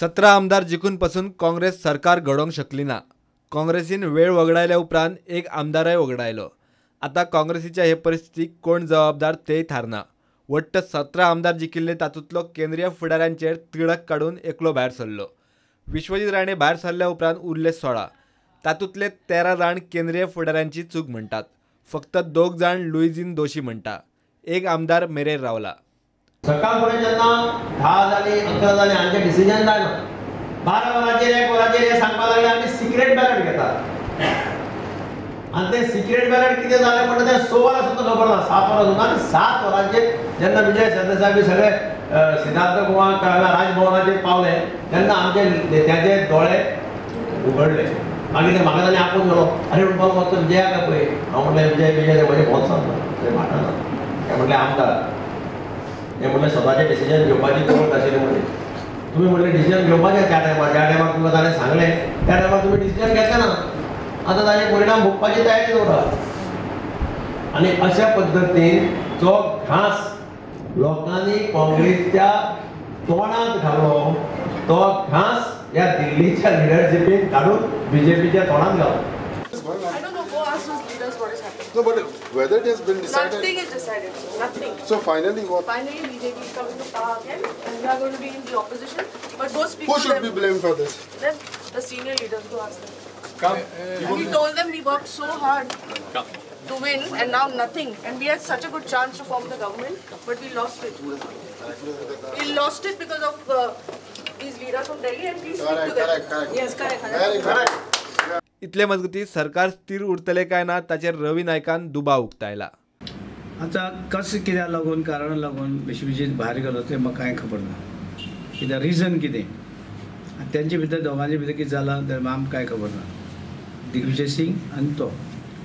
17 आमदार जिखून पसून काँग्रेस सरकार घडोवंक शकली ना. काँग्रेसीन वेळ वगडायल्या उपरांत एक आमदारय वगडायलो. आतां काँग्रेसीच्या हे परिस्थितीक कोण जबाबदार तेय थारना. वट्ट 17 आमदार जिखिल्ले तातूंतलो केंद्रीय फुडाऱ्यांचेर तिडक काडून एकलो भायर सरलो. विश्वजीत राणे भायर सरल्या उपरांत उरले 16. तातूंतले 13 जाण केंद्रीय फुडाऱ्यांची चूक म्हणटात. फक्त 2 जाण लुईझिन दोशी म्हणटा. एक आमदार मेरेर रावला. सकाळ फुडें जेन्ना 10 जाली 11 जाली हांचें डिसिजन जायना. 12 वरांचेर 1 वरांचेर हे सांगपाक लागले आमी सिक्रेट बॅलट घेतात आनी तें सिक्रेट बॅलट कितें जालें म्हणटा तें 6 वरां सुद्दां खबर ना, 7 वरां सुद्दां. आनी 7 वरांचेर जेन्ना विजय सरदेसाय बी सगळे सिद्धार्थ गोवा राजभवनाचेर पावले तेन्ना आमचे नेत्याचे दोळे उगडले. मागीर ते म्हाका ताणें आपोवन गेलो, अरे म्हणपाक वचो विजयाक पळय. हांव म्हणलें विजय विजय म्हजें बहुत सांगता थंय भाटाना. ते म्हणलें आमदार हे म्हणलें स्वताचें डिसिजन घेवपाची गरज आशिल्ली. म्हणलें तुमी म्हणलें डिसिजन घेवपाचें त्या टायमार, ज्या टायमार तुमकां ताणें सांगलें त्या टायमार तुमी डिसिजन घेतलें ना. आतां ताजे परिणाम भोगपाची तयारी दवरात. आनी अशा पद्दतीन जो घांस लोकांनी काँग्रेसच्या तोंडांत घालो तो घांस ह्या दिल्लीच्या लिडरशिपीन काडून बीजेपीच्या तोंडांत घालो. I don't know. Go ask those leaders what is happening. No, but whether it has been decided. Nothing is decided, sir. Nothing. So finally what? Finally, BJP is coming to power again, and we are going to be in the opposition. But go speak. Who to should them. Be blamed for this? Then the senior leaders, go ask them. Come. And we told them we worked so hard to win, and now nothing. And we had such a good chance to form the government, but we lost it. We lost it because of these leaders from Delhi, and please speak to them. Correct, correct. Yes, correct. Very correct. इतले मजगती सरकार स्थिर उरतले काय ना ताचेर रवी नायकान दुबाव उक्तायला. आतां कशें कित्याक लागून कारण लागून विश्वजीत भायर गेलो तें म्हाका कांय खबर ना. कित्याक रिजन कितें आनी तेंचे भितर दोगांचे भितर कितें जालां तें आमकां कांय खबर ना, दिग्विजय सिंग आनी तो.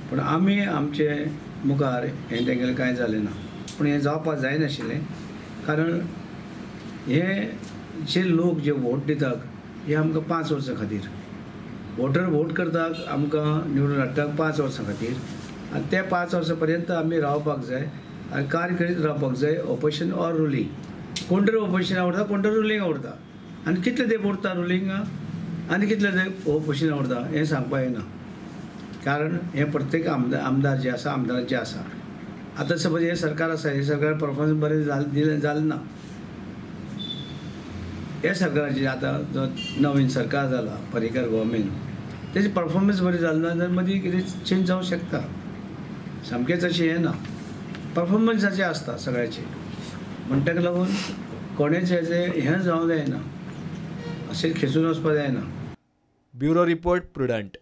पूण आमी आमचे मुखार हें तेंगेलें कांय जालें ना. पूण हें जावपाक जायनाशिल्लें, कारण हे जे लोक जे वोट दितात हे आमकां 5 वर्सां खातीर वोटर वोट करतात, आमकां निवडून हाडटात 5 वर्सां खातीर. आनी ते 5 वर्सां पर्यंत आमी रावपाक जाय आनी कार्य करीत रावपाक जाय. ऑपोजिशन ऑर रुलींग, कोण तरी ऑपोजिशन आवडटा, कोण तरी रुलींग आवडटा. आनी कितले तेंप उरता रुलींग आनी कितले तेंप ऑपोजिशन आवडटा हें सांगपाक येना, कारण हें प्रत्येक आमदार जे आसा आमदाराचें आसा. आतां सपोज हें सरकार आसा, हें सरकार परफॉर्मन्स बरें दिलें जालें ना. ह्या सरकाराची आतां जो नवीन सरकार जाला पर्रीकर गव्हर्मेंट, तेजी परफॉर्मन्स बरी जाली ना जाल्यार मदीं कितें चेंज जावंक शकता. सामकेंच अशें हें ना, परफॉर्मन्साचें आसता सगळ्याचें. म्हण ताका लागून कोणेच हेजें हें जावंक जायना, अशें खेचून वचपाक जायना. Bureau report, Prudent.